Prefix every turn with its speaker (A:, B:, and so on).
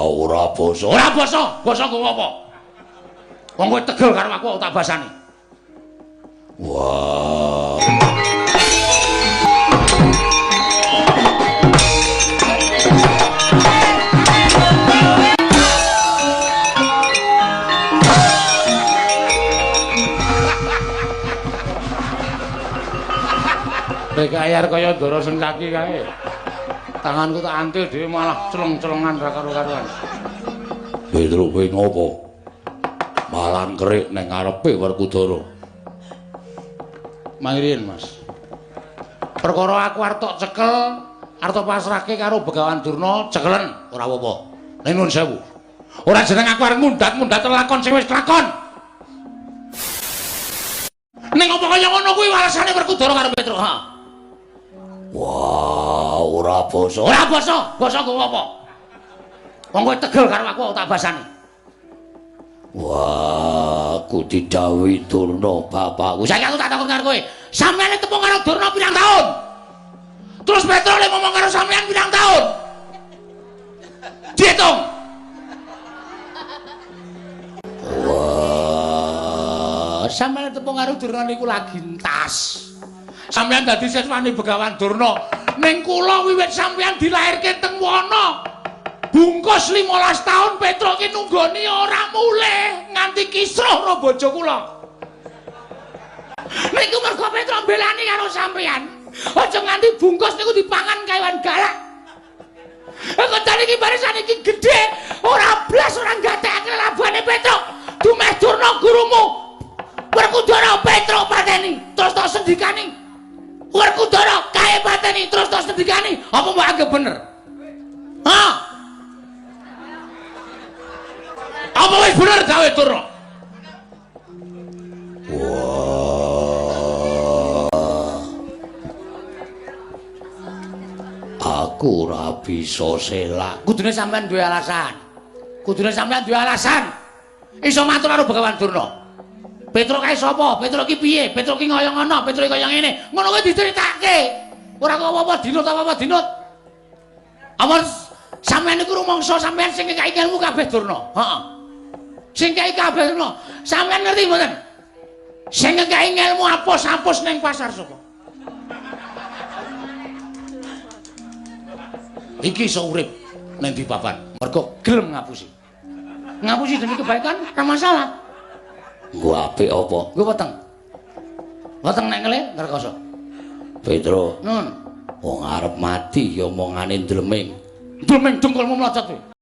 A: Wah, ora basa. Ora basa, basa nggo apa? Wong kowe tegel karo aku tak basani. Wah. Kayar kaya Ndara Sencaki kae. Tanganku tak antil dhewe malah celeng-celengan ra karo-karuan. Petro kowe ngopo? Malah kerik ning ngarepe Werkudara. Mangirin, Mas. Perkara aku arep tok cekel, arep tok pasrahke karo Begawan Durna, cekelen ora apa-apa. Ning nuwun sewu. Ora jeneng aku arep ngundhat-ngundhat lakon sing wis kelakon. Ning apa kaya ngono kuwi walesane Werkudara karo Petro, ha? Wah, ora basa. Ora basa, basa nggo apa? Wong kowe tegel karo aku tak basani. Wah, aku didhawuhi Durna bapakku. Saiki aku tak takon karo kowe. Sampeyan tepung karo Durna pirang taun? Terus Petro le ngomong karo sampeyan pirang taun? Diitung. Wah, sampeyan tepung karo Durna niku lagi entas. Sampeyan dadi siswane Begawan Durna. Ning kula wiwit sampeyan dilairke teng wana. Bungkus 15 taun Petro ki nunggoni ora mulih nganti kisruh karo bojo kula. Niku mergo Petro mbelani karo sampeyan. Aja nganti bungkus niku dipangan kewan galak. Kancane iki barisan iki gedhe, ora blas ora gatekake labane Petro. Dumeh Durna gurumu. Werkudara Petro pateni, terus tok sendikani. Werkudara kae pateni, terus tok sendikani. Apa mbok anggap bener? Hah? Apa wis bener gawe Durna? Wah. Aku ora bisa selak. Kudune sampean duwe alasan. Kudune sampean duwe alasan. Iso matur karo Begawan Durna. Petro kae sapa? Petro ki piye? Petro ki kaya ngono, Petro kaya ngene. Ngono kuwi diceritake. Ora kok apa-apa dinut apa-apa dinut. Amun sampean niku rumangsa sampean sing ngekeki ilmu kabeh Durna. Heeh. Sing ngekeki kabeh Durna. Sampean ngerti mboten? Sing ngekeki ilmu apus-apus ning pasar sapa? Iki iso urip ning di papan. Mergo gelem ngapusi. Ngapusi demi kebaikan ora masalah. Nggo apik apa? Nggo weteng. Weteng nek ngele ngrekoso. Petro, nun, wong arep mati ya omongane ndleming. Ndleming dengkulmu mlocot kowe.